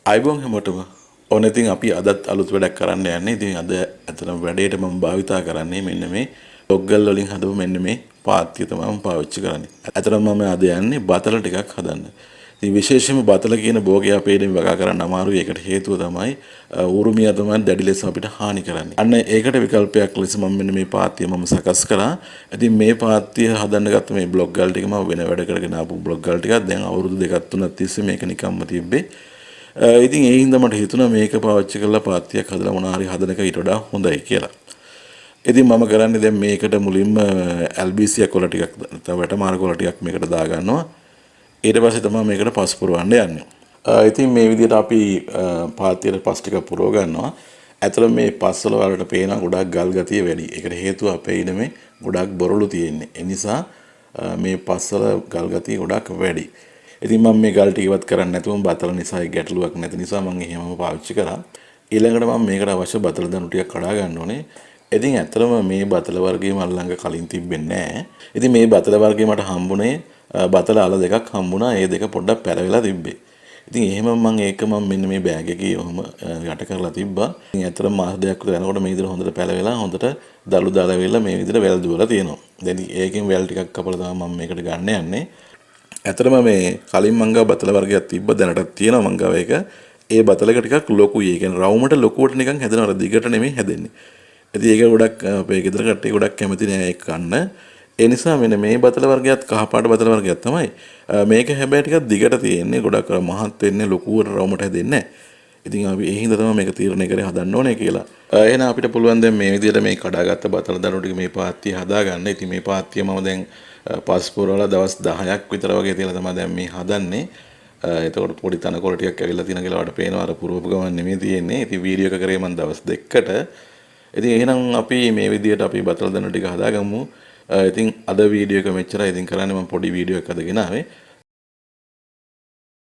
ආයුබෝවන් හැමෝටම. ඕන ඉතින් අපි අදත් අලුත් වැඩක් කරන්න යන්නේ. ඉතින් අද ඇත්තටම වැඩේට මම භාවිතා කරන්නේ මෙන්න මේ ටොග්ගල් වලින් හදපු මෙන්න මේ පාත්‍ය තමයි මම පාවිච්චි කරන්නේ. ඇත්තටම මම අද යන්නේ බතල ටිකක් හදන්න. ඉතින් විශේෂයෙන්ම බතල කියන භෝගය අපේ ඉතින් වගා කරන්න අමාරුයි. ඒකට හේතුව තමයි ඌරුමියා තමයි දැඩි ලෙස අපිට හානි කරන්නේ. අන්න ඒකට විකල්පයක් ලෙස මම මෙන්න මේ පාත්‍ය මම සකස් කරා. ඉතින් මේ පාත්‍ය හදන්න ගත්ත මේ බ්ලොග් ගල් ටික මම වෙන වැඩ කරගෙන ආපු බ්ලොග් ගල් ටිකක් දැන් අවුරුදු දෙකක් තුනක් තිස්සේ මේක නිකම්ම තිබ්බේ. ඉතින් ඒ හින්දා මට හිතුණා මේක පාවිච්චි කරලා පාත්‍යයක් හදලා මොනවා හරි හදන එක ඊට වඩා හොඳයි කියලා. ඉතින් මම කරන්නේ දැන් මේකට මුලින්ම එල්බීසී කොළ ටිකක් නැත්නම් වැටමාර කොළ ටිකක් මේකට දාගන්නවා. ඊට පස්සේ තමයි මේකට පස් පුරවන්න යන්නේ. ඉතින් මේ විදිහට අපි පාත්‍යයට පස් ටික පුරව ගන්නවා. ඇත්තටම මේ පස් වල වලට පේන ගොඩක් ගල් ගතිය වැඩි. ඒකට හේතුව අපේ ඉඩමේ ගොඩක් බොරළු තියෙන්නේ. ඒ නිසා මේ පස් වල ගල් ගතිය ගොඩක් වැඩි. ඉතින් මම මේ ගල් ටික ඉවත් කරන්නේ නැතුවම බතල නිසා ඒ ගැටලුවක් නැති නිසා මම එහෙමම පාවිච්චි කරා. ඊළඟට මම මේකට අවශ්‍ය බතල දණු ටිකක් කඩා ගන්න ඕනේ. ඉතින් ඇත්තටම මේ බතල වර්ගයේ මල් ළඟ කලින් තිබෙන්නේ නැහැ. ඉතින් මේ බතල වර්ගයේ මට හම්බුනේ බතල අල දෙකක් හම්බුණා. ඒ දෙක පොඩ්ඩක් පැලවිලා තිබ්බේ. ඉතින් එහෙම මම ඒක මම මෙන්න මේ බෑග් එකේ ඔහොම යට කරලා තිබ්බා. ඉතින් ඇත්තටම මාස දෙකක් විතර යනකොට මේ විදිහට හොඳට පැලවිලා හොඳට දළු දාලා මේ විදිහට වැල් දුවලා තියෙනවා. දැන් ඒකෙන් වැල් ටිකක් කපලා තමයි මම මේකට ගන්න යන්නේ. ඇත්තටම මේ කලින් මං ගාව බතල වර්ගයක් තිබ්බ, දැනටත් තියෙනවා මං ගාව ඒක. ඒ බතල එක ටිකක් ලොකුයි. ඒ කියන්නේ රවුමට ලොකුවට නිකන් හැදෙනවා. අර දිගට නෙමෙයි හැදෙන්නේ. ඉතින් ඒක ගොඩක් අපේ ගෙදර කට්ටිය ගොඩක් කැමති නෑ ඒක කන්න. ඒ නිසා මෙන්න මේ බතල වර්ගයත් කහ පාට බතල වර්ගයක් තමයි. මේක හැබැයි ටිකක් දිගට තියෙන්නේ. ගොඩක් අර මහත් වෙන්නේ ලොකුවට රවුමට හැදෙන්නේ නෑ. ඉතින් අපි ඒ හින්දා තමයි මේක තීරණය කරේ හදන්න ඕනේ කියලා. එහෙනම් අපිට පුළුවන් දැන් මේ විදිහට මේ කඩාගත්ත බතල දණු ටික මේ පාත්තිය හදාගන්න. ඉතින් මේ පාත්තිය මම දැන් පස් පුරවලා දවස් 10ක් විතර වගේ තියලා තමයි දැන් මේ හදන්නේ. එතකොට පොඩි තනකොළ ටිකක් ඇවිල්ලා තියෙන කියලා ඔයාලට පේනවා. අර පුරවපු ගමන් නෙමෙයි තියෙන්නේ. ඉතින් වීඩියෝ එක කරේ මම දවස් දෙකකට. ඉතින් එහෙනම් අපි මේ විදිහට අපි බතල දණු ටික හදාගමු. ඉතින් අද වීඩියෝ එක මෙච්චරයි. ඉතින් කරන්නේ මම පොඩි වීඩියෝ එකක් අද ගෙනාවේ.